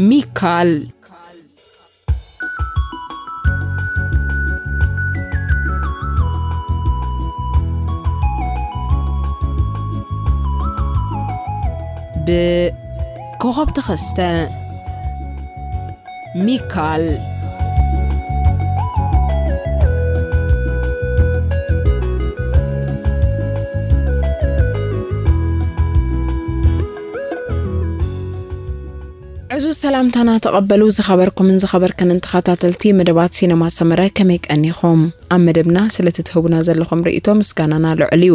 ሚካል። ብኮኸብ ተኸስተ። ሚካል። ዕዙዝ ሰላምታና ተቐበሉ። ዝኸበርኩምን ዝኸበርክንን ተኸታተልቲ መደባት ሲነማ ሰመረ፣ ከመይ ቀኒኹም? ኣብ መደብና ስለ ትትህቡና ዘለኹም ርእይቶ ምስጋናና ልዑል እዩ።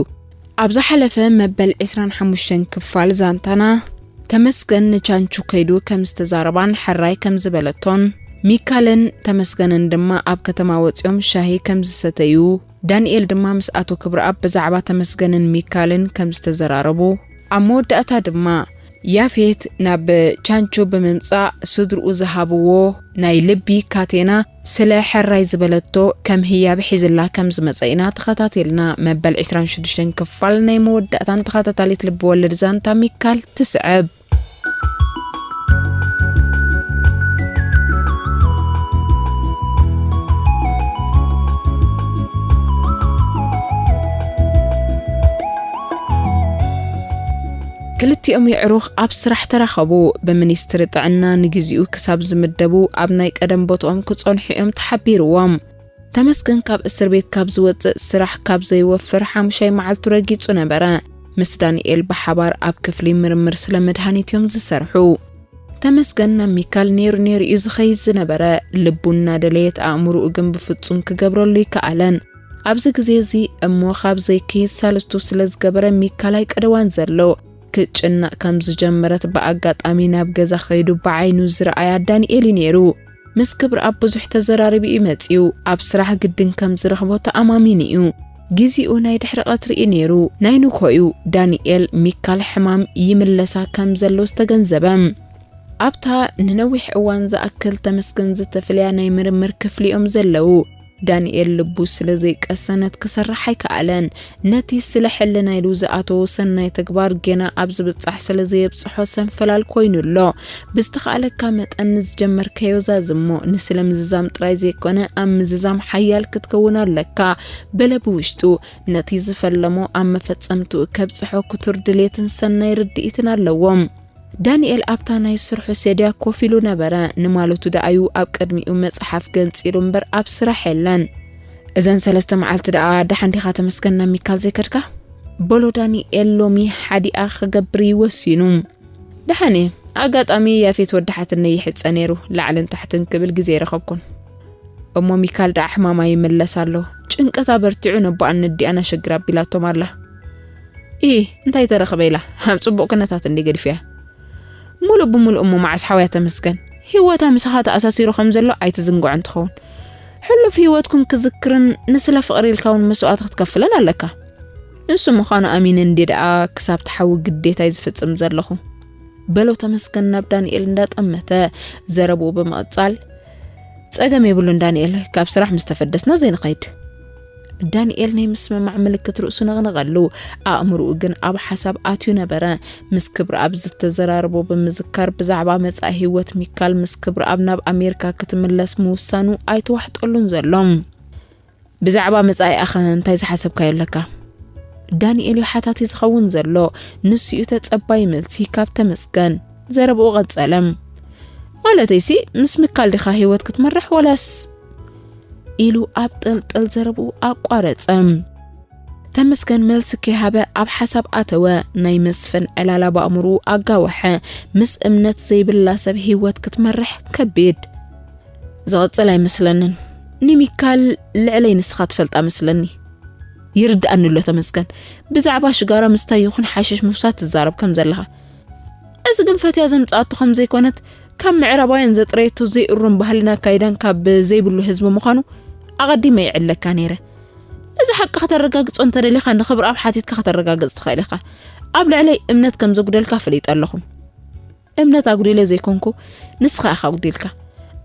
ኣብ ዝሓለፈ መበል ዕስራን ሓሙሽተን ክፋል ዛንታና፣ ተመስገን ንቻንቹ ከይዱ ከም ዝተዛረባን ሕራይ ከም ዝበለቶን፣ ሚካልን ተመስገንን ድማ ኣብ ከተማ ወጺኦም ሻሂ ከም ዝሰተዩ፣ ዳንኤል ድማ ምስ ኣቶ ክብረኣብ ብዛዕባ ተመስገንን ሚካልን ከም ዝተዘራረቡ፣ ኣብ መወዳእታ ድማ ያፌት ናብ ቻንቹ ብምምጻእ ስድርኡ ዝሃብዎ ናይ ልቢ ካቴና ስለ ሕራይ ዝበለቶ ከም ህያብ ሒዝላ ከም ዝመጸ ኢና ተኸታቲልና። መበል ዕስራን ሽዱሽተን ክፋል ናይ መወዳእታን ተኸታታሊት ልቢ ወለድ ዛንታ ሚካል ትስዕብ። ክልቲኦም የዕሩኽ ኣብ ስራሕ ተራኸቡ። ብሚኒስትሪ ጥዕና ንግዚኡ ክሳብ ዝምደቡ ኣብ ናይ ቀደም ቦትኦም ክጸንሑ እዮም ተሓቢርዎም። ተመስገን ካብ እስር ቤት ካብ ዝወጽእ ስራሕ ካብ ዘይወፍር ሓሙሻይ መዓልቱ ረጊጹ ነበረ። ምስ ዳንኤል ብሓባር ኣብ ክፍሊ ምርምር ስለ መድሃኒት እዮም ዝሰርሑ። ተመስገን ናብ ሚካል ነይሩ ነይሩ እዩ ዝኸይድ ዝነበረ። ልቡ እናደለየት ኣእምሮኡ ግን ብፍጹም ክገብረሉ ይከኣለን። ኣብዚ ግዜ እዚ እሞ ካብ ዘይከይድ ሳልስቱ ስለ ዝገበረ ሚካል ኣይቀደዋን ዘሎ። ክትጭነቕ ከም ዝጀመረት ብኣጋጣሚ ናብ ገዛ ከይዱ ብዓይኑ ዝረኣያ ዳንኤል እዩ ነይሩ። ምስ ክብረኣብ ብዙሕ ተዘራሪቡ እዩ መጺኡ። ኣብ ስራሕ ግድን ከም ዝረኽቦ ተኣማሚኑ እዩ። ግዜኡ ናይ ድሕሪ ቀትሪ እዩ ነይሩ። ናይ ንግሆ እዩ። ዳንኤል ሚካል ሕማም ይምለሳ ከም ዘሎ ዝተገንዘበ። ኣብታ ንነዊሕ እዋን ዝኣክል ተመስገን ዝተፍልያ ናይ ምርምር ክፍሊ እዮም ዘለዉ። ዳንኤል ልቡ ስለ ዘይቀሰነት ክሰርሕ ኣይከኣለን። ነቲ ስለ ሕልና ኢሉ ዝኣተዎ ሰናይ ተግባር ጌና ኣብ ዝብጻሕ ስለ ዘየብጽሖ ሰንፈላል ኮይኑ ኣሎ። ብዝተኻእለካ መጠን ንዝጀመርካዮ ዛዝሞ። ንስለ ምዝዛም ጥራይ ዘይኮነ ኣብ ምዝዛም ሓያል ክትከውን ኣለካ። በለ ብውሽጡ። ነቲ ዝፈለሞ ኣብ መፈጸምትኡ ከብጽሖ ክቱር ድሌትን ሰናይ ርድኢትን ኣለዎ። ዳንኤል ኣብታ ናይ ስርሑ ሴድያ ኮፍ ኢሉ ነበረ። ንማለቱ ደኣዩ ኣብ ቅድሚኡ መጽሓፍ ገንጺሉ እምበር ኣብ ስራሕ የለን። "እዘን ሰለስተ መዓልቲ ደኣ ደሓን ዲኻ ተመስገን ናብ ሚካል ዘይከድካ?" በሎ ዳንኤል ሎሚ ሓዲኣ ክገብር እዩ ወሲኑ። "ደሓን እየ። ኣጋጣሚ ያፌት ወዲ ሓትነይ ይሕጸ ነይሩ፣ ላዕልን ታሕትን ክብል ግዜ ኣይረኸብኩን። እሞ ሚካል ደኣ ሕማማ ይምለስ ኣሎ። ጭንቀታ በርቲዑ ነቦኣን ነዲኣን ኣሸግር ኣቢላቶም ኣላ። ኢ፣ እንታይ ተረኽበ?" ኢላ ኣብ ጽቡቕ ኩነታት እንዲ ገዲፍያ። "ሙሉእ ብሙሉእ እሞ መዓስ ሓውያ ተመስገን? ህይወታ ምሳኻ ተኣሳሲሩ ከም ዘሎ ኣይትዝንግዖን ትኸውን። ሕሉፍ ህይወትኩም ክዝክርን ንስለ ፍቕሪ ኢልካ እውን መስዋእቲ ክትከፍልን ኣለካ። ንሱ ምዃኑ ኣሚነ እንዲ ደኣ ክሳብ ትሓዊ ግዴታይ ዝፍጽም ዘለኹ?" በሎ ተመስገን ናብ ዳንኤል እንዳጠመተ ዘረብኡ ብምቕጻል፣ "ጸገም የብሉን ዳንኤል፣ ካብ ስራሕ ምስ ተፈደስና ዘይንኸይድ?" ዳንኤል ናይ ምስምማዕ ምልክት ርእሱ ነቕነቐሉ። ኣእምሮኡ ግን ኣብ ሓሳብ ኣትዩ ነበረ። ምስ ክብረኣብ ዝተዘራረቦ ብምዝካር ብዛዕባ መጻኢ ህይወት ሚካል ምስ ክብረኣብ ናብ ኣሜሪካ ክትምለስ ምውሳኑ ኣይተዋሕጠሉን ዘሎ። "ብዛዕባ መጻኢኣኸ እንታይ ዝሓሰብካዮ ኣለካ?" ዳንኤል እዩ ሓታቲ ዝኸውን ዘሎ። ንሱ እዩ ተጸባይ መልሲ ካብ ተመስገን። ዘረብኡ ቀጸለ። "ማለተይሲ ምስ ሚካል ዲኻ ህይወት ክትመርሕ ወላስ?" ኢሉ ኣብ ጥልጥል ዘረብኡ ኣቋረጸ። ተመስገን መልሲ ከይሃበ ኣብ ሓሳብ ኣተወ። ናይ መስፍን ዕላላ ብኣእምሮኡ ኣጋወሐ። ምስ እምነት ዘይብላ ሰብ ህይወት ክትመርሕ ከቢድ። "ዝቕጽል ኣይመስለንን። ንሚካል ልዕለይ ንስኻ ትፈልጣ መስለኒ። ይርድኣኒ ኣሎ ተመስገን፣ ብዛዕባ ሽጋራ ምስታይ ይኹን ሓሽሽ ምውሳድ ትዛረብ ከም ዘለኻ። እዚ ግን ፈትያ ዘምጽኣቶ ከም ዘይኮነት፣ ካብ ምዕራባውያን ዘጥረየቶ ዘይእሩም ባህልን ኣካይዳን ካብ ዘይብሉ ህዝቢ ምዃኑ ኣቐዲመ ይዕለካ ነይረ። ነዚ ሓቂ ከተረጋግጾ እንተደሊኻ ንኽብረኣብ ሓቲትካ ከተረጋግጽ ትኽእል ኢኻ። ኣብ ልዕለይ እምነት ከም ዘጉደልካ ፈሊጠ ኣለኹ። እምነት ኣጉዲለ ዘይኮንኩ፣ ንስኻ ኢኻ ኣጉዲልካ።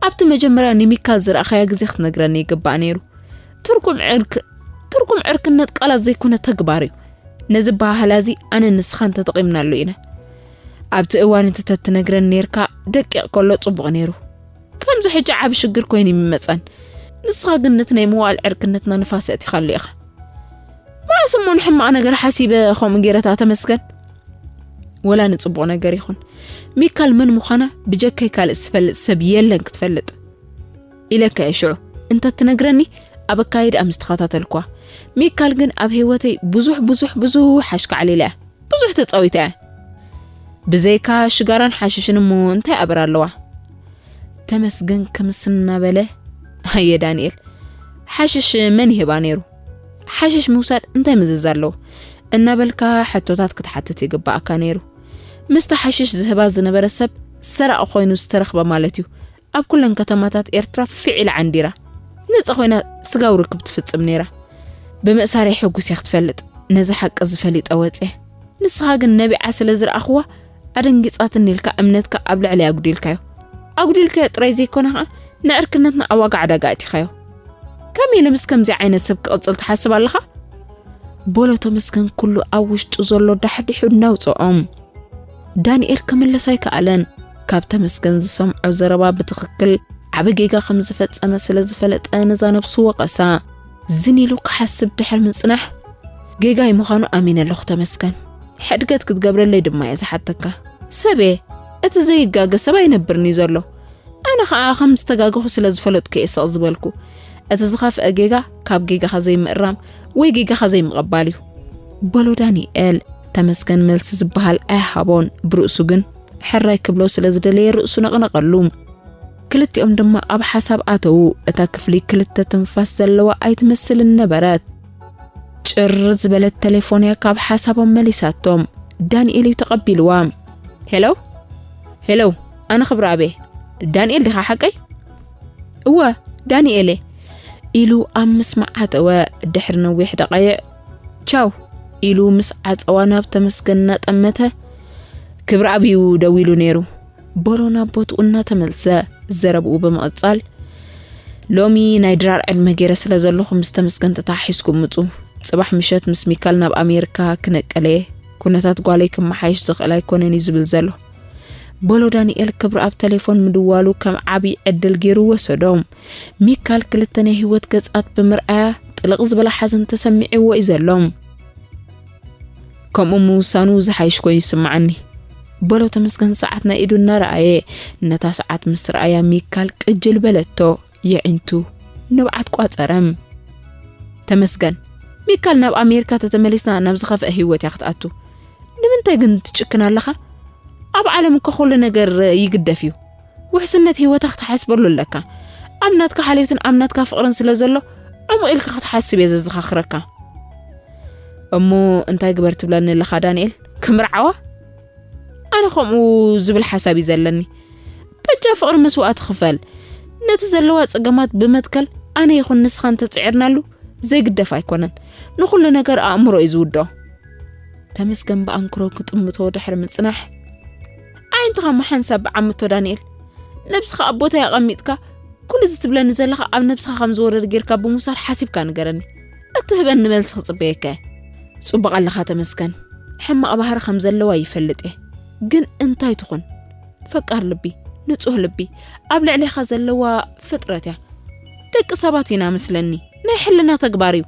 ኣብቲ መጀመርያ ንሚካል ዝረኣኻያ ግዜ ክትነግረኒ ይግባእ ነይሩ። ትርጉም ዕርክ-፣ ትርጉም ዕርክነት ቃላት ዘይኮነ ተግባር እዩ። ነዚ ኣበሃህላ እዚ ኣነ ንስኻን ተጠቒምናሉ ኢና። ኣብቲ እዋን እቲ ተትነግረን ኔርካ ደቂቕ ከሎ ጽቡቕ ነይሩ። ከምዚ ሕጂ ዓቢ ሽግር ኮይኑ ይመጸን። ንስኻ ግን ነቲ ናይ መዋእል ዕርክነትና ንፋስ ኣእቲኻሉ ኢኻ። መዓስ እሞ ንሕማቕ ነገር ሓሲበ ከምኡ ገይረታ ተመስገን? ወላ ንጽቡቕ ነገር ይኹን፣ ሚካል መን ምዃና ብጀካይ ካልእ ዝፈልጥ ሰብ የለን ክትፈልጥ። ኢለካ እየ ሽዑ እንተ ትነግረኒ ኣብ ኣካይዳ ምስ ተኸታተልኳ። ሚካል ግን ኣብ ህይወተይ ብዙሕ ብዙሕ ብዙሕ ኣሽካዕሊላ እያ። ብዙሕ ተጻዊታ እያ። ብዘይካ ሽጋራን ሓሽሽን እሞ እንታይ ኣበር ኣለዋ? ተመስገን ክምስና በለ። ኣየ ዳንኤል፣ ሓሽሽ መን ይህባ ነይሩ? ሓሽሽ ምውሳድ እንታይ ምዝዝ ኣለዎ? እናበልካ ሕቶታት ክትሓትት ይግባኣካ ነይሩ። ምስቲ ሓሽሽ ዝህባ ዝነበረ ሰብ ሰራቒ ኮይኑ ዝተረኽበ ማለት እዩ። ኣብ ኩለን ከተማታት ኤርትራ ፊዕ ኢላ ዓንዲራ ነጻ ኮይና ስጋዊ ርክብ ትፍጽም ነይራ። ብምእሳረይ ሕጉስ እያ ክትፈልጥ። ነዚ ሓቂ እዚ ፈሊጠ ወጽየ። ንስኻ ግን ነቢዓ ስለ ዝረኣኽዋ ኣደንጊጻትኒ ኢልካ እምነትካ ኣብ ልዕለይ ኣጉዲልካዮ። ኣጉዲልካዮ ጥራይ ዘይኮነ ኸኣ ንዕርክነትና ኣብ ዋጋ ዕዳጋ ኣእቲኻዮ። ከመይ ኢለ ምስ ከምዚ ዓይነት ሰብ ክቕጽል ትሓስብ ኣለኻ? በሎ ተመስገን ኩሉ ኣብ ውሽጡ ዘሎ ዳሕዲሑ እናውጽኦም። ዳንኤል ክምለስ ኣይከኣለን። ካብ ተመስገን ዝሰምዖ ዘረባ ብትኽክል ዓቢ ጌጋ ከም ዝፈጸመ ስለ ዝፈለጠ ነዛ ነብሱ ወቐሳ። ዝን ኢሉ ክሓስብ ድሕሪ ምጽናሕ፣ ጌጋይ ምዃኑ ኣሚነ ኣለኹ ተመስገን። ሕድገት ክትገብረለይ ድማ እየ ዝሓተካ። ሰብ እየ፣ እቲ ዘይጋገ ሰብ ኣይነብርን እዩ ዘሎ። ኣነ ኸኣ ከም ዝተጋገኹ ስለ ዝፈለጥኩ እየ ስቕ ዝበልኩ። እቲ ዝኸፍአ ጌጋ ካብ ጌጋኻ ዘይምእራም ወይ ጌጋኻ ዘይምቕባል እዩ። በሎ ዳንኤል። ተመስገን መልሲ ዝበሃል ኣይሃቦን። ብርእሱ ግን ሕራይ ክብሎ ስለ ዝደለየ ርእሱ ነቕነቐሉ። ክልቲኦም ድማ ኣብ ሓሳብ ኣተዉ። እታ ክፍሊ ክልተ ትንፋስ ዘለዋ ኣይትመስልን ነበረት። ጭር ዝበለት ተሌፎን እያ ካብ ሓሳቦም መሊሳቶም። ዳንኤል እዩ ተቐቢልዋ። ሄሎ? ሄሎ፣ ኣነ ክብረኣብ እየ። ዳንኤል ዲኻ ሓቀይ? እወ፣ ዳንኤል እየ። ኢሉ ኣብ ምስማዕ ኣተወ። ድሕሪ ነዊሕ ደቓይቕ፣ ቻው ኢሉ ምስ ዓጸዋ ናብ ተመስገን እናጠመተ፣ ክብረኣብ እዩ ደዊሉ ነይሩ። በሎ ናብ ቦትኡ እናተመልሰ ዘረብኡ ብምቕጻል፣ ሎሚ ናይ ድራር ዕድመ ገይረ ስለ ዘለኹ ምስ ተመስገን ተተሓሒዝኩም ምጹ። ጽባሕ ምሸት ምስ ሚካል ናብ ኣሜሪካ ክነቀል እየ። ኩነታት ጓለይ ክመሓየሽ ዝኽእል ኣይኮነን እዩ ዝብል ዘሎ። በሎ ዳንኤል ክብረኣብ ተሌፎን ምድዋሉ ከም ዓቢ ዕድል ገይሩ ወሰዶ። ሚካል ክልተ ናይ ህይወት ገጻት ብምርኣያ ጥልቕ ዝበለ ሓዘን ተሰሚዕዎ እዩ ዘሎ። ከምኡ ምውሳኑ ዝሓይሽ ኮይኑ ይስምዓኒ። በሎ ተመስገን ሰዓት ናይ ኢዱ እናረኣየ። ነታ ሰዓት ምስ ረኣያ ሚካል ቅጅል በለቶ። የዒንቱ ንብዓት ቋጸረ። ተመስገን፣ ሚካል ናብ ኣሜሪካ ተተመሊስና ናብ ዝኸፍአ ህይወት እያ ክትኣቱ። ንምንታይ ግን ትጭክን ኣለኻ? ኣብ ዓለም እኮ ኩሉ ነገር ይግደፍ እዩ። ውሕስነት ህይወታ ክትሓስበሉ ኣለካ። ኣብ ናትካ ሓልዮትን ኣብ ናትካ ፍቕርን ስለ ዘሎ፣ ዕሙቕ ኢልካ ክትሓስብ እየ ዘዘኻኽረካ። እሞ እንታይ ግበር ትብለኒ ኣለኻ ዳንኤል? ክምርዓዋ? ኣነ ከምኡ ዝብል ሓሳብ እዩ ዘለኒ። በጃ ፍቕሪ መስዋእቲ ክፈል። ነቲ ዘለዋ ጸገማት ብመትከል ኣነ ይኹን ንስኻ እንተጽዒርናሉ ዘይግደፍ ኣይኮነን። ንኹሉ ነገር ኣእምሮ እዩ ዝውድኦ። ተመስገን ብኣንክሮ ክጥምቶ ድሕሪ ምጽናሕ፣ ኣዒንትኻ እሞ ሓንሳብ ብዓምቶ ዳንኤል። ነብስኻ ኣብ ቦታይ ኣቐሚጥካ፣ ኩሉ እዚ ትብለኒ ዘለኻ ኣብ ነብስኻ ከም ዝወረደ ጌርካ ብምውሳድ ሓሲብካ ንገረኒ። እትህበኒ መልሲ ክጽበየካ እየ። ጽቡቕ ኣለኻ ተመስገን። ሕማቕ ባህሪ ከም ዘለዋ ይፈልጥ እየ። ግን እንታይ ትኹን? ፈቃር ልቢ፣ ንጹህ ልቢ፣ ኣብ ልዕሌኻ ዘለዋ ፍጥረት እያ። ደቂ ሰባት ኢና መስለኒ። ናይ ሕልና ተግባር እዩ።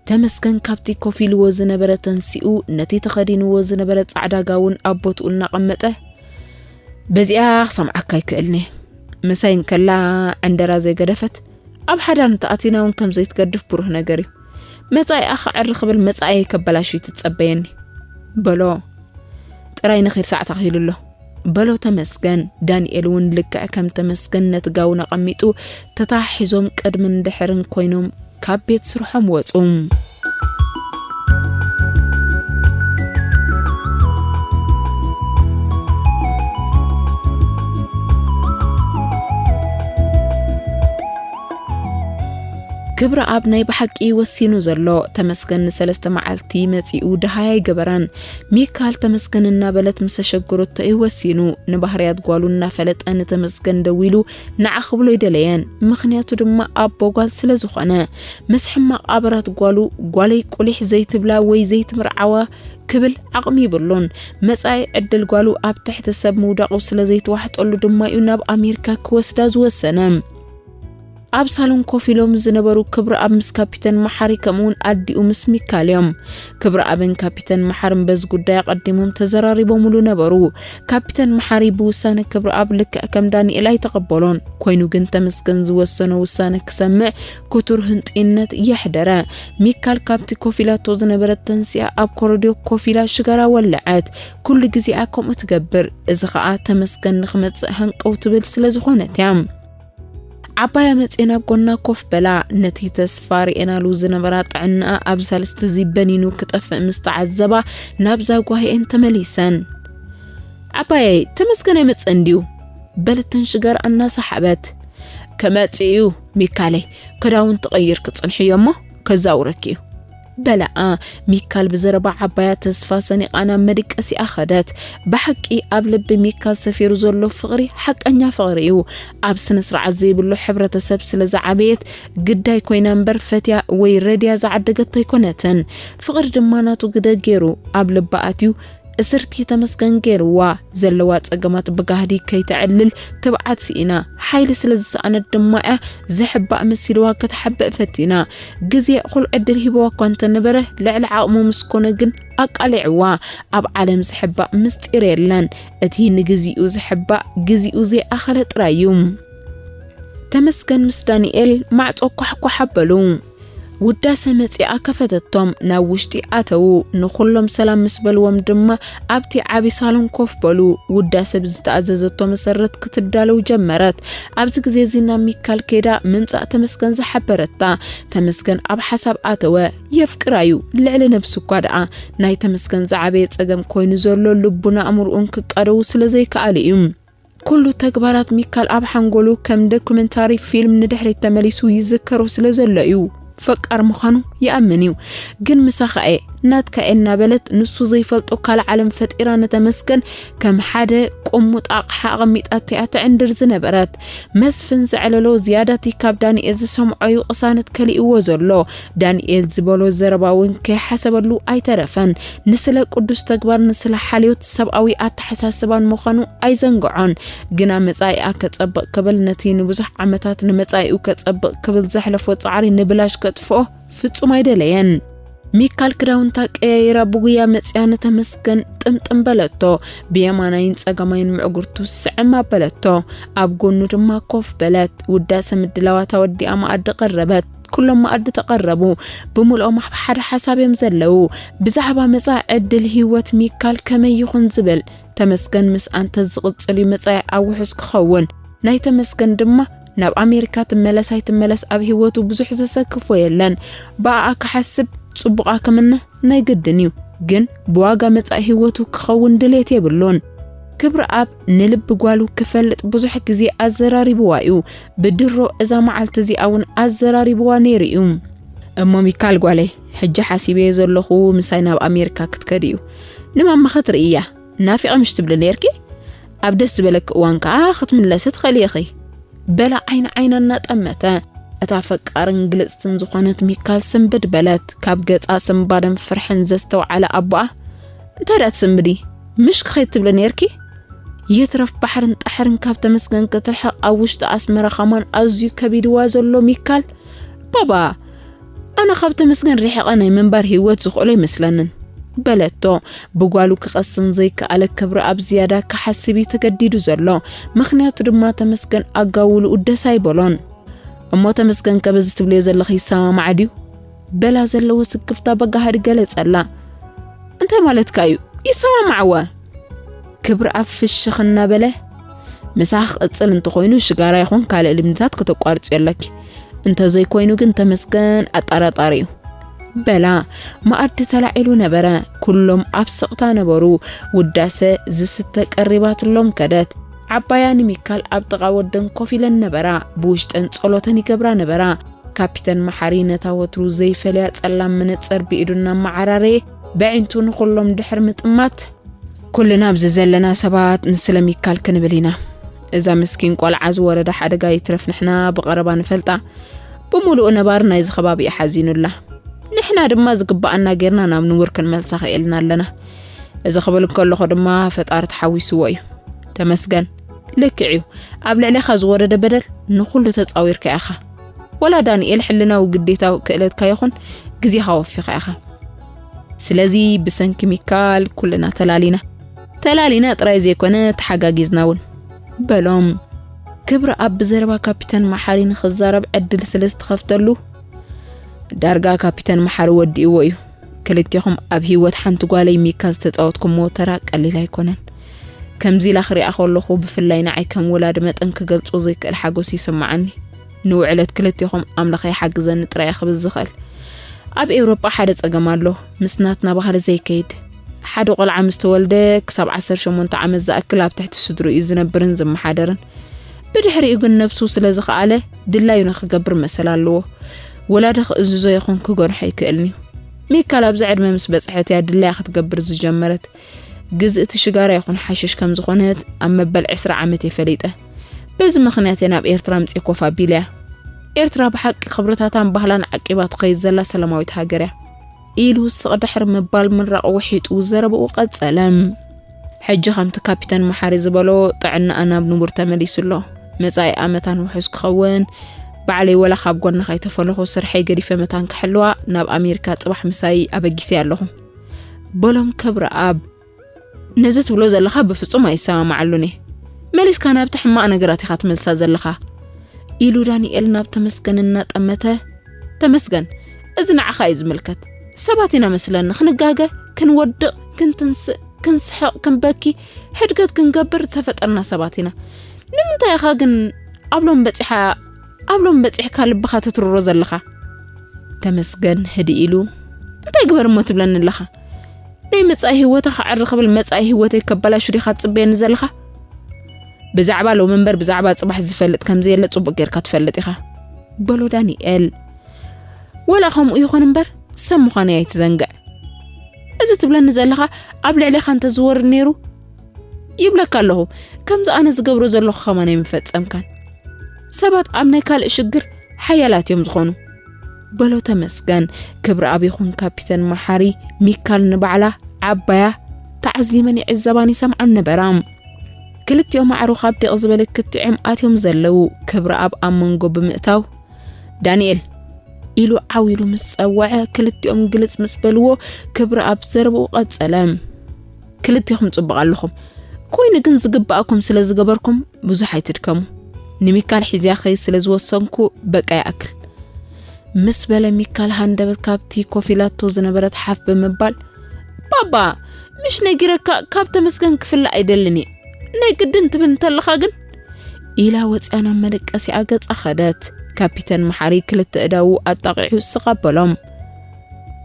ተመስገን ካብቲ ኮፍ ኢልዎ ዝነበረ ተንሲኡ፣ ነቲ ተኸዲንዎ ዝነበረ ጻዕዳ ጋውን ኣብ ቦትኡ እናቐመጠ፣ በዚኣ ክሰምዓካ ኣይክእልን እየ። ምሳይ እንከላ ዕንደራ ዘይገደፈት፣ ኣብ ሓዳር እንተኣቲና እውን ከም ዘይትገድፍ ብሩህ ነገር እዩ። መጻኢኣ ክዕሪ ክብል መጻኢየይ ከበላሹ እዩ ትጸበየኒ። በሎ። ጥራይ ንኺድ ሳዕ ተኺሉ ኣሎ። በሎ ተመስገን። ዳንኤል እውን ልክዕ ከም ተመስገን ነቲ ጋውን ኣቐሚጡ፣ ተተሓሒዞም ቅድምን ድሕርን ኮይኖም ካብ ቤት ስርሖም ወጹ። ክብረኣብ ናይ ብሓቂ ወሲኑ ዘሎ። ተመስገን ንሰለስተ መዓልቲ መጺኡ ደሃይ ኣይገበረን። ሚካል ተመስገን እናበለት ምስ ኣሸገረቶ እዩ ወሲኑ። ንባህርያት ጓሉ እናፈለጠ ንተመስገን ደዊሉ ንዓ ክብሎ ኣይደለየን። ምኽንያቱ ድማ ኣቦ ጓል ስለ ዝኾነ። ምስ ሕማቕ ኣበራት ጓሉ፣ ጓለይ ቁሊሕ ዘይትብላ ወይ ዘይትምርዓዋ ክብል ዓቕሚ ይብሉን። መጻኢ ዕድል ጓሉ ኣብ ትሕቲ ሰብ ምውዳቑ ስለ ዘይተዋሕጠሉ ድማ እዩ ናብ ኣሜሪካ ክወስዳ ዝወሰነ። ኣብ ሳሎን ኮፍ ኢሎም ዝነበሩ ክብረኣብ ምስ ካፒተን መሓሪ ከምኡውን ኣዲኡ ምስ ሚካል እዮም። ክብረኣብን ካፒተን መሓርን በዚ ጉዳይ ኣቐዲሞም ተዘራሪቦምሉ ነበሩ። ካፒተን መሓሪ ብውሳነ ክብረኣብ ልክዕ ከም ዳንኤል ኣይተቐበሎን። ኮይኑ ግን ተመስገን ዝወሰኖ ውሳነ ክሰምዕ ክቱር ህንጡይነት የሕደረ። ሚካል ካብቲ ኮፍ ኢላቶ ዝነበረት ተንሲኣ ኣብ ኮረድዮ ኮፍ ኢላ ሽጋራ ወለዐት። ኩሉ ግዜኣ ከምኡ ትገብር። እዚ ኸኣ ተመስገን ንኽመጽእ ሃንቀው ትብል ስለ ዝኾነት እያ። ዓባያ መጽኤ ናብ ጎና ኮፍ በላ። ነቲ ተስፋ ርእየናሉ ዝነበራ ጥዕናኣ ኣብ ሳልስቲ እዚ በኒኑ ክጠፍእ ምስ ተዓዘባ ናብዛ ጓሂኤን ተመሊሰን። ዓባየይ፣ ተመስገን ኣይመጽእን ድዩ? በለተን ሽጋራ እናሰሓበት። ክመጽእ እዩ ሚካለይ፣ ክዳውንቲ ቀይርኪ ጽንሕዮ እሞ ከዛውረኪ እዩ። በላኣ። ሚካል ብዘረባ ዓባያ ተስፋ ሰኒቓ ናብ መድቀሲኣ ኸደት። ብሓቂ ኣብ ልቢ ሚካል ሰፊሩ ዘሎ ፍቕሪ ሓቀኛ ፍቕሪ እዩ። ኣብ ስነ ስርዓት ዘይብሉ ሕብረተሰብ ስለ ዝዓበየት ግዳይ ኮይና እምበር ፈትያ ወይ ረድያ ዝዓደገቶ ኣይኮነትን። ፍቕሪ ድማ ናቱ ግደ ገይሩ ኣብ ልባ ኣትዩ እስርቲ ተመስገን ገይርዋ። ዘለዋ ጸገማት ብጋህዲ ከይተዕልል ትብዓት ስኢና። ሓይሊ ስለ ዝሰኣነት ድማ እያ ዝሕባእ መሲልዋ ክትሓብእ ፈቲና። ግዜ እኹል ዕድል ሂብዋ እኳ እንተነበረ ልዕሊ ዓቕሙ ምስ ኮነ ግን ኣቃሊዕዋ። ኣብ ዓለም ዝሕባእ ምስጢር የለን። እቲ ንግዚኡ ዝሕባእ ግዚኡ ዘይኣኸለ ጥራይ እዩ። ተመስገን ምስ ዳንኤል ማዕጾ ኳሕኳሕ ኣበሉ። ውዳሰ መጺኣ ከፈተቶም፣ ናብ ውሽጢ ኣተዉ። ንኹሎም ሰላም ምስ በልዎም ድማ ኣብቲ ዓቢ ሳሎን ኮፍ በሉ። ውዳሰ ብዝተኣዘዘቶ መሰረት ክትዳለው ጀመረት። ኣብዚ ግዜ እዚ ናብ ሚካል ከይዳ ምምጻእ ተመስገን ዝሓበረታ። ተመስገን ኣብ ሓሳብ ኣተወ። የፍቅራ እዩ፣ ልዕሊ ነብሱ እኳ ደኣ። ናይ ተመስገን ዝዓበየ ጸገም ኮይኑ ዘሎ ልቡን ኣእምሮኡን ክቃደዉ ስለ ዘይከኣሉ እዩ። ኩሉ ተግባራት ሚካል ኣብ ሓንጎሉ ከም ዶኩመንታሪ ፊልም ንድሕሪት ተመሊሱ ይዝከሮ ስለ ዘሎ እዩ። ፈቃር ምዃኑ ይኣምን እዩ። ግን ምሳኻ እየ፣ ናትካ እየ እናበለት ንሱ ዘይፈልጦ ካልእ ዓለም ፈጢራ ንተመስገን ከም ሓደ ቅሙጥ ኣቕሓ ኣቐሚጣቶ እያ ትዕንድር ዝነበረት። መስፍን ዘዕለሎ ዝያዳቲ ካብ ዳንኤል ዝሰምዖ እዩ ቅሳነት ከሊእዎ ዘሎ። ዳንኤል ዝበሎ ዘረባ እውን ከይሓሰበሉ ኣይተረፈን። ንስለ ቅዱስ ተግባር፣ ንስለ ሓልዮት ሰብኣዊ ኣተሓሳስባን ምዃኑ ኣይዘንግዖን። ግና መጻኢኣ ከጸብቕ ክብል፣ ነቲ ንብዙሕ ዓመታት ንመጻኢኡ ከጸብቕ ክብል ዘሕለፎ ጻዕሪ ንብላሽ ከጥፍኦ ፍጹም ኣይደለየን። ሚካል ክዳውንታ ቀያይራ ብጉያ መጽያ ንተመስገን ጥምጥም በለቶ። ብየማናይን ጸጋማይን ምዕጉርቱ ስዕም ኣበለቶ። ኣብ ጎኑ ድማ ኮፍ በለት። ውዳሰ ምድላዋታ ወዲኣ መኣዲ ቀረበት። ኩሎም መኣዲ ተቐረቡ። ብምልኦም ኣብ ሓደ ሓሳብ እዮም ዘለዉ። ብዛዕባ መጻኢ ዕድል ህይወት ሚካል ከመይ ይኹን ዝብል። ተመስገን ምስ ኣንተ ዝቕጽል እዩ መጻኢ ኣብ ውሑስ ክኸውን። ናይ ተመስገን ድማ ናብ ኣሜሪካ ትመለስ ኣይትመለስ ኣብ ህይወቱ ብዙሕ ዘሰክፎ የለን። ብኣኣ ክሓስብ ጽቡቓ ክምነ ናይ ግድን እዩ። ግን ብዋጋ መጻኢ ህይወቱ ክኸውን ድሌት የብሉን። ክብረኣብ ንልቢ ጓሉ ክፈልጥ ብዙሕ ግዜ ኣዘራሪብዋ እዩ። ብድሮ እዛ መዓልቲ እዚኣ እውን ኣዘራሪብዋ ነይሩ እዩ። እሞ ሚካል ጓለይ፣ ሕጂ ሓሲበዮ ዘለኹ ምሳይ ናብ ኣሜሪካ ክትከዲ እዩ። ንማማ ክትርኢ እያ። ናፊቐ ምሽ ትብሊ ነይርኪ? ኣብ ደስ ዝበለኪ እዋን ከኣ ክትምለሲ ትኽእሊ ኢኺ። በላ ዓይኒ ዓይና እናጠመተ። እታ ፈቃርን ግልጽትን ዝኾነት ሚካል ስንብድ በለት። ካብ ገጻ ስንባደን ፍርሕን ዘስተውዓለ ኣቦኣ፣ እንታይ ደኣ ትስንብዲ? ምሽ ክኸይድ ትብሊ ነይርኪ? ይትረፍ ባሕርን ጣሕርን ካብ ተመስገን ክትርሕቕ ኣብ ውሽጢ ኣስመራ ኸማን ኣዝዩ ከቢድዋ ዘሎ ሚካል፣ ባባ፣ ኣነ ካብ ተመስገን ርሒቐ ናይ ምንባር ህይወት ዝኽእሎ ኣይመስለንን በለቶ። ብጓሉ ክቐስን ዘይከኣለ ክብረኣብ ዝያዳ ክሓስብ እዩ ተገዲዱ ዘሎ። ምኽንያቱ ድማ ተመስገን ኣጋውልኡ ደስ ኣይበሎን። እሞ ተመስገን ከ በዚ ትብልዮ ዘለኺ ይሰማማዕ ድዩ? በላ ዘለዎ ስክፍታ በጋህዲ ገለጸላ። እንታይ ማለትካ እዩ? ይሰማማዕወ። ክብረኣብ ፍሽኽ እናበለ፣ ምሳኺ ክቕጽል እንተኾይኑ ሽጋራ ይኹን ካልእ ልምድታት ከተቋርጽዮ ኣለኪ። እንተዘይኮይኑ ግን ተመስገን ኣጠራጣሪ እዩ። በላ። መኣዲ ተላዒሉ ነበረ። ኩሎም ኣብ ስቕታ ነበሩ። ውዳሰ ዝስተ ቀሪባትሎም ከደት። ዓባያ ንሚካል ኣብ ጥቓ ወደን ኮፍ ኢለን ነበራ። ብውሽጠን ጸሎተን ይገብራ ነበራ። ካፒተን መሓሪ ነታ ወትሩ ዘይፈልያ ጸላም መነጸር ብኢዱ እናመዓራረየ በዒንቱ ንኹሎም ድሕሪ ምጥማት፣ ኩልና ኣብዚ ዘለና ሰባት ንስለ ሚካል ክንብል ኢና። እዛ ምስኪን ቆልዓ ዝወረዳ ሓደጋ ይትረፍ ንሕና ብቐረባ ንፈልጣ። ብምሉኡ ነባሪ ናይዚ ከባቢ እዩ ሓዚኑላ። ንሕና ድማ ዝግባኣና ጌርና ናብ ንቡር ክንመልሳ ኽኢልና ኣለና። እዚ ክብል እንከለኹ ድማ ፈጣሪ ተሓዊስዎ እዩ። ተመስገን። ልክዕ እዩ። ኣብ ልዕሌኻ ዝወረደ በደል ንኹሉ ተጻዊርካ ኢኻ። ወላ ዳንኤል ሕልናዊ ግዴታዊ ክእለትካ ይኹን ግዜኻ ወፊኻ ኢኻ። ስለዚ ብሰንኪ ሚካል ኩልና ተላሊና። ተላሊና ጥራይ ዘይኮነ ተሓጋጊዝና እውን። በሎም። ክብረኣብ ብዘረባ ካፒተን መሓሪ ንኽዛረብ ዕድል ስለ ዝተኸፍተሉ፣ ዳርጋ ካፒተን መሓሪ ወዲእዎ እዩ። ክልቴኹም ኣብ ህይወት ሓንቲ ጓለይ ሚካ ዝተጻወትኩምዎ ተራ ቀሊል ኣይኮነን። ከምዚ ኢላ ክሪኣ ከለኹ ብፍላይ ንዓይ ከም ወላዲ መጠን ክገልጾ ዘይክእል ሓጎስ ይስምዓኒ። ንውዕለት ክልቴኹም ኣምላኽ ይሓግዘኒ ጥራይ ክብል ዝኽእል። ኣብ ኤውሮጳ ሓደ ጸገም ኣሎ፣ ምስ ናትና ባህሊ ዘይከይድ። ሓደ ቆልዓ ምስ ተወልደ ክሳብ ዓሰርተ ሸሞንተ ዓመት ዝኣክል ኣብ ትሕቲ ስድርኡ እዩ ዝነብርን ዝመሓደርን። ብድሕሪኡ ግን ነብሱ ስለ ዝኸኣለ ድላዩ ንኽገብር መሰል ኣለዎ። ወላዲ ክእዝዞ ይኹን ክገንሖ ኣይክእልን እዩ። ሚካል ኣብዚ ዕድመ ምስ በጽሐት እያ ድላያ ክትገብር ዝጀመረት። ግዝእቲ ሽጋራ ይኹን ሓሽሽ ከም ዝኾነት ኣብ መበል ዕስራ ዓመት እየ ፈሊጠ። በዚ ምኽንያት እየ ናብ ኤርትራ ኣምጺኤ ኮፍ ኣቢለያ። ኤርትራ ብሓቂ ክብርታታን ባህላን ዓቂባ ትኸይድ ዘላ ሰላማዊት ሃገር እያ። ኢሉ ስቕ ድሕሪ ምባል ምራቕ ውሒጡ ዘረባኡ ቀጸለ። ሕጂ ከምቲ ካፒተን መሓሪ ዝበሎ ጥዕናኣ ናብ ንቡር ተመሊሱ ኣሎ። መጻኢ ኣመታን ውሑስ ክኸውን ባዕለይ ወላ ካብ ጎና ከይተፈለኹ ስርሐይ ገዲፈ መታን ክሕልዋ ናብ ኣሜሪካ ጽባሕ ምሳይ ኣበጊሰ ኣለኹ። በሎም ክብረኣብ። ነዚ ትብሎ ዘለኻ ብፍጹም ኣይሰማማዓሉን እየ። መሊስካ ናብቲ ሕማቕ ነገራት ኢኻ ትመልሳ ዘለኻ። ኢሉ ዳንኤል ናብ ተመስገን እናጠመተ፣ ተመስገን፣ እዚ ንዓኻ እዩ ዝምልከት። ሰባት ኢና መስለኒ ክንጋገ፣ ክንወድቕ፣ ክንትንስእ፣ ክንስሕቕ፣ ክንበኪ፣ ሕድገት ክንገብር ዝተፈጠርና ሰባት ኢና። ንምንታይ ኢኻ ግን ኣብ ሎም በጺሓ፣ ኣብ ሎም በጺሕካ ልብኻ ትትርሮ ዘለኻ? ተመስገን ህድእ ኢሉ፣ እንታይ ግበር እሞ ትብለኒ ኣለኻ? ናይ መጻኢ ህይወታ ክዕሪ ክብል መጻኢ ህይወተይ ከበላሹ ዲኻ ትጽበየኒ ዘለኻ? ብዛዕባ ሎሚ እምበር ብዛዕባ ጽባሕ ዝፈልጥ ከም ዘየለ ጽቡቕ ጌርካ ትፈልጥ ኢኻ። በሎ ዳንኤል። ወላ ከምኡ ይኹን እምበር ሰብ ምዃነይ ኣይትዘንግዕ። እዚ ትብለኒ ዘለኻ ኣብ ልዕሌኻ እንተዝወርድ ነይሩ ይብለካ ኣለኹ። ከምዚ ኣነ ዝገብሮ ዘለኹ ከማን ኣይምፈጸምካን። ሰባት ኣብ ናይ ካልእ ሽግር ሓያላት እዮም ዝኾኑ። በሎ ተመስገን። ክብረኣብ ይኹን ካፒተን መሓሪ ሚካል ንባዕላ ዓባያ ተዓዚመን ይዕዘባን ይሰምዓን ነበራ። ክልቲኦም ኣዕሩኽ ኣብ ዲቕ ዝበለ ክትዕም ኣትዮም ዘለዉ። ክብረኣብ ኣብ መንጎ ብምእታው፣ ዳንኤል ኢሉ ዓው ኢሉ ምስ ጸወዐ፣ ክልቲኦም ግልጽ ምስ በልዎ፣ ክብረኣብ ዘረባኡ ቀጸለ። ክልቲኹም ጽቡቕ ኣለኹም። ኮይኑ ግን ዝግባኣኩም ስለ ዝገበርኩም ብዙሕ ኣይትድከሙ። ንሚካል ሒዝያ ኸይ ስለ ዝወሰንኩ በቃ ይኣክል። ምስ በለ ሚካል ሃንደበት ካብቲ ኮፍ ኢላቶ ዝነበረት ሓፍ ብምባል፣ ባባ፣ ምሽ ነጊረካ ካብ ተመስገን ክፍለ ኣይደልን እየ። ናይ ግድን ትብል እንተለኻ ግን ኢላ ወፂኣ ናብ መደቀሲኣ ገፃ ኸደት። ካፒተን መሓሪ ክልተ እዳዉ ኣጣቂዑ ስቕ ኣበሎም።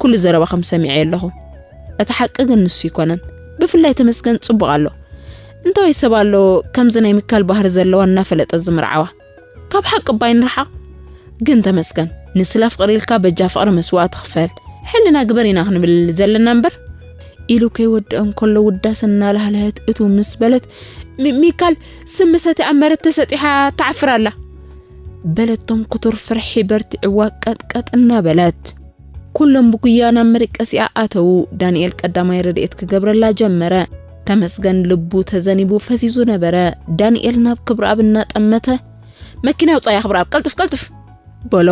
ኩሉ ዘረባኹም ሰሚዐ ኣለኹ። እቲ ሓቂ ግን ንሱ ይኮነን። ብፍላይ ተመስገን ጽቡቕ ኣሎ። እንተወይ ሰብ ኣሎ ከምዚ ናይ ሚካል ባህሪ ዘለዋ እናፈለጠ ዝምርዓዋ። ካብ ሓቂ እባ ይንርሓቕ። ግን ተመስገን፣ ንስለ ፍቕሪ ኢልካ በጃ ፍቕሪ መስዋእቲ ክፈል። ሕልና ግበር ኢና ክንብል ዘለና እምበር። ኢሉ ከይወድኦ እንከሎ ውዳሰ እናላህለሀት እቱ ምስ በለት፣ "ሚ-፣ ሚካል ስሚ ሰቲኣ መሬት ተሰጢሓ ትዓፍር ኣላ" በለቶም። ክቱር ፍርሒ በርቲዕዋ ቀጥቀጥ እናበለት። ኩሎም ብጉያ ናብ መደቀሲኣ ኣተዉ። ዳንኤል ቀዳማይ ረድኤት ክገብረላ ጀመረ። ተመስገን ልቡ ተዘኒቡ ፈዚዙ ነበረ። ዳንኤል ናብ ክብረኣብ እናጠመተ፣ "መኪና ውጻያ ክብረኣብ፣ ቀልጥፍ፣ ቀልጥፍ!" በሎ።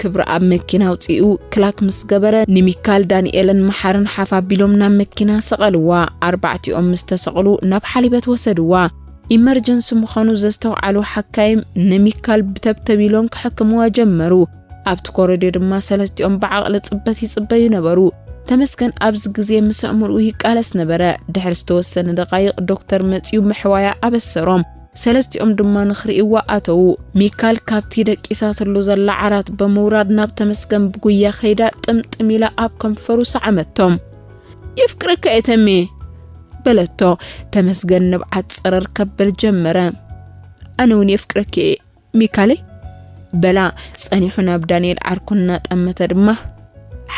ክብረኣብ መኪና ኣውጺኡ ክላክ ምስ ገበረ፣ ንሚካል፣ ዳንኤልን መሓርን ሓፍ ኣቢሎም ናብ መኪና ሰቐልዋ። ኣርባዕቲኦም ምስ ተሰቕሉ ናብ ሓሊበት ወሰድዋ። ኢመርጀንሲ ምዃኑ ዘስተውዓሉ ሓካይም ንሚካል ብተብተብ ኢሎም ክሕክምዋ ጀመሩ። ኣብቲ ኮረድዮ ድማ ሰለስቲኦም ብዓቕሊ ጽበት ይጽበዩ ነበሩ። ተመስገን ኣብዚ ግዜ ምስ ኣእምሮኡ ይቃለስ ነበረ። ድሕሪ ዝተወሰነ ደቓይቕ ዶክተር መጺኡ ምሕዋያ ኣበሰሮም። ሰለስቲኦም ድማ ንኽርእይዋ ኣተዉ። ሚካል ካብቲ ደቂሳትሉ ዘላ ዓራት ብምውራድ ናብ ተመስገን ብጉያ ከይዳ ጥምጥም ኢላ ኣብ ከንፈሩ ሰዓመቶም። "የፍቅረካ እየ ተሜ" በለቶ። ተመስገን ንብዓት ጸረር ከብል ጀመረ። "ኣነ እውን የፍቅረኪ እየ ሚካለይ" በላ። ጸኒሑ ናብ ዳንኤል ዓርኩ እናጠመተ ድማ፣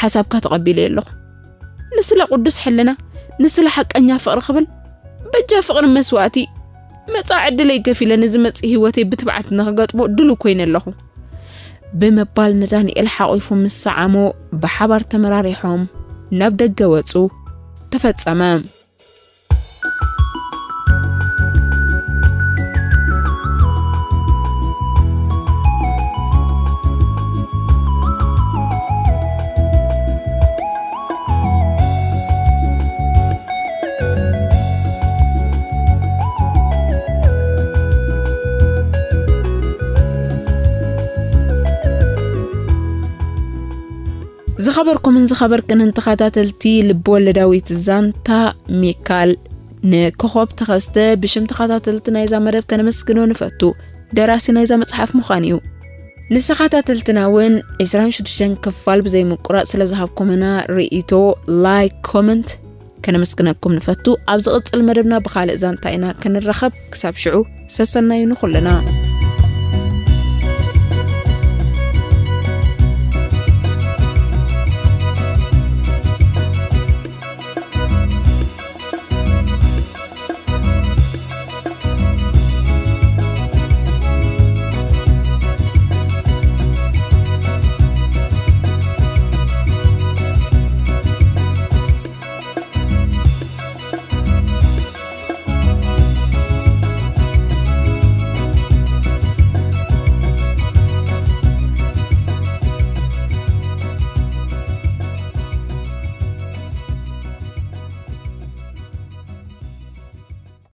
"ሓሳብካ ተቐቢለ ኣለኹ። ንስለ ቅዱስ ሕልና፣ ንስለ ሓቀኛ ፍቕሪ ክብል በጃ ፍቕሪ መስዋእቲ መጻኢ ዕድለይ ገፊለ ንዝመጽእ ህይወተይ ብትብዓት ንኽገጥሞ ድሉው ኮይነ ኣለኹ" ብምባል ንዳንኤል ሓቒፉ ምስ ሰዓሞ፣ ብሓባር ተመራሪሖም ናብ ደገ ወጹ። ተፈጸመ። ዝኸበርኩምን ዝኸበርክንን ተኸታተልቲ ልብ ወለዳዊት ዛንታ ሚካል፣ ንኮኾብ ተኸስተ ብሽም ተኸታተልቲ ናይዛ መደብ ከነመስግኖ ንፈቱ። ደራሲ ናይዛ መጽሓፍ ምዃን እዩ። ንተኸታተልትና እውን ዕስራን ሽዱሽተን ክፋል ብዘይምቁራጽ ስለ ዝሃብኩምና ርእይቶ፣ ላይክ፣ ኮመንት ከነመስግነኩም ንፈቱ። ኣብ ዝቕጽል መደብና ብኻልእ ዛንታ ኢና ክንረኸብ። ክሳብ ሽዑ ሰሰናዩ ንኹልና።